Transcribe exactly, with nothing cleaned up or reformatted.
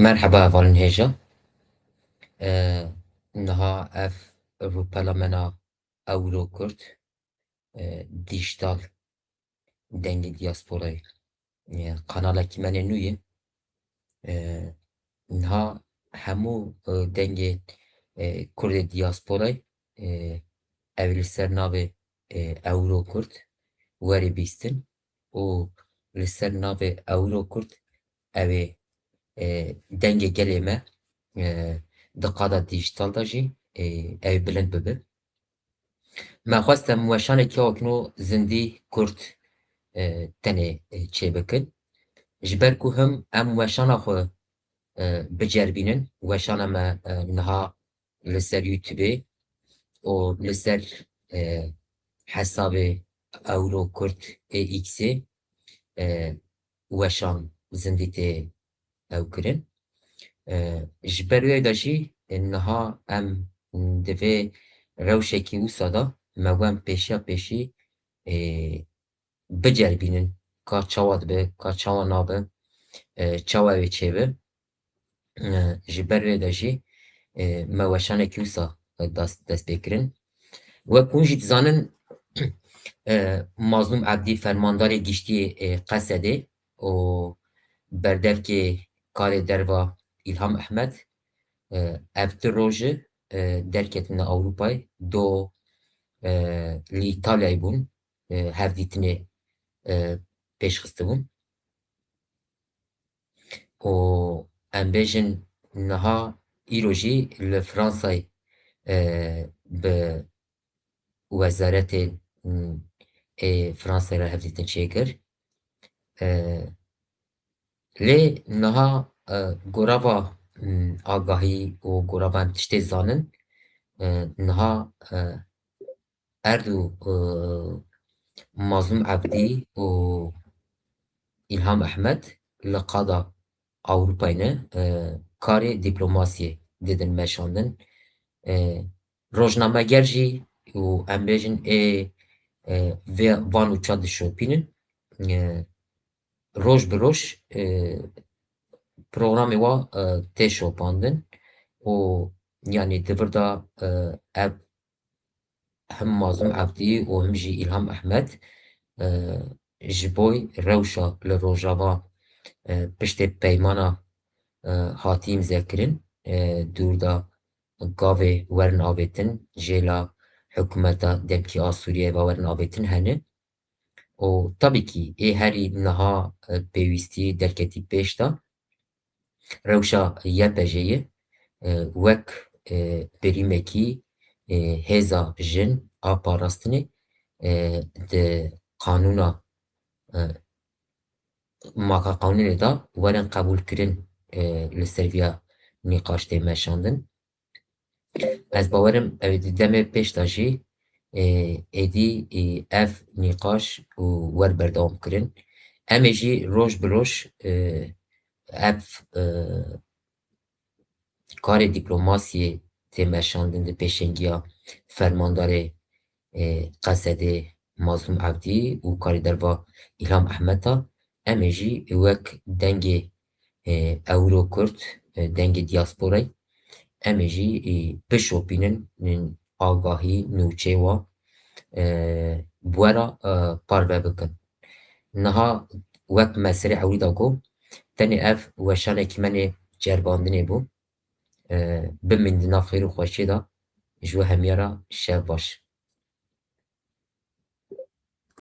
Merheba hevalên hêja. E, niha ev rûpela me na Ewro Kurd, e, dîjîtal dengê diasporayê, e, kanalekî me nê nû ye. E, niha hemû, e, dengê, e, Kurdê diasporayê, e, ev li ser navê, e, Ewro Kurd were bîstin û li ser navê Ewro Kurd ew ê, e, dengê gelê me, e, di qada dîjîtal de jî, e, ew ê bilind bibe. Me xwest em weşanekî wekno zindî kurt, e, tenê, e, çêbikin. Ji ber ku him em weşana xwe, e, biceribînin, weşana me, e, niha li ser YouTube û li ser, e, hesabê Ewro Kurd ê X ê, e, weşan zindî tê ew kirin. E, ji ber wê de jî, e, niha em di vê rewşekî wisa de me wem pêşiya pêşî, e, biceribînin ka çawa dibe, ka çawa nabe, e, çawa wê çêbe. E, ji ber wê de jî, e, me weşanekî wisa, e, dest, dest pê kirin. Wek hûn jî dizanin, e, Mazlûm Ebdî, fermandarê giştî, e, Qesedê û berdevkê karê derva Îlham Ehmed, e, ev du roj e, derketine Ewropayê, do, e, li Îtalyayê bûn, e, hevdîtinê, e, pêşxistibûn. Û em bêjin niha îro jî li Fransayê, e, bi wezaretê, m, ê Fransayê re hevdîtin çêkir. E, lê niha, e, gorava, m, agahî û gorava em tiştê zanin, e, niha, e, Erdo, e, Mazlûm Ebdî û Îlham Ehmed li qada Ewropayê ne, e, karê dîplomasiyê didin meşandin. E, rojnameger jî û em bêjin ê, e, vê van û çar dişopînin. E, roj bi roj, e, programê wa, e, tê şopandin û, yanî, di vir de, e, ev him Mazlûm Ebdî û him jî Îlham Ehmed, e, ji bo rewşa li Rojava, e, piştê peymana, e, hatî îmzekirin, e, dûr de gavê werin avêtin, jêla hikûmeta demkî a Sûriyeyê ve werin avêtin hene. Û tabî kî ê herî niha, e, pêwîstî derketî pêş de. Rewşa Y P J'yê, e, wek, e, birîmekî, e, hêza jin a parastinê, e, di qanûna, e, maka qanûnê de werin qebûlkirin, e, li ser viya nîqaş tê meşandin. Ez bawerim ew di demê pêş de jî, e, êdî, e, ev nîqaş û wer berdewam kirin. Em ê jî roj bi roj, e, ev, e, karê dîplomasiyê tê meşandin di pêşengiya fermandarê, e, Qesedê Mazlûm Evdî û karê derva Îlham Ehmeta. Em ê jî wek dengê, e, Ewro Kurd, e, dengê diasporayê, em ê jî, e, bişopînin, e, agahî, nûçeyê wa, e, bi we re, e, parve bikin. Niha wek me serê ewilî de got, tenê ev weşanekî me nê ceribandinê bû. E, bimînin di nav xêr û xweşiyê de, ji we hemiya re şev baş.